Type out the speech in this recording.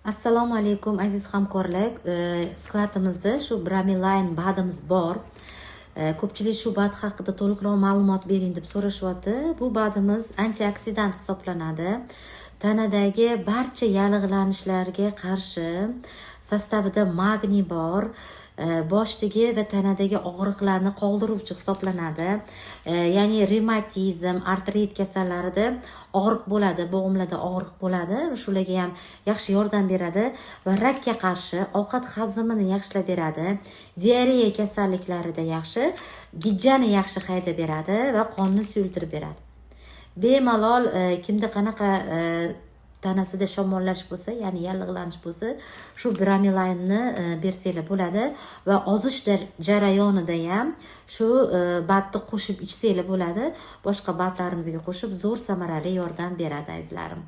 Assalomu alaykum, aziz hamkorlar. Skladimizda shu Bromelain BADimiz bor. Ko'pchilik shu BAD haqida to'liqroq ma'lumot bering deb so'rashyapti. Bu BADimiz antioksidant hisoblanadi. Tanadagi barcha yallig'lanishlarga qarshi, sostavida magniy bor. Boshdagi va tanadagi og'riqlarni qoldiruvchi hisoblanadi. Ya'ni revmatizm, artrit kasallarida og'riq bo'ladi, bo'g'imlarda og'riq bo'ladi. Shularga ham yaxshi yordam beradi va rakka qarshi, ovqat hazmini yaxshilab beradi. Diareya kasalliklarida yaxshi, gijjani yaxshi haydab beradi va qonni suyultirib beradi. Bemalol kimda qanaqa tanasida shamollash bo'lsa, ya'ni yallig'lanish bo'lsa, shu Bromelainni bersanglar bo'ladi va ozish jarayonida ham shu BADni qo'shib ichsanglar bo'ladi. Boshqa BADlarimizga qo'shib zo'r samarali yordam beradi, azizlarim.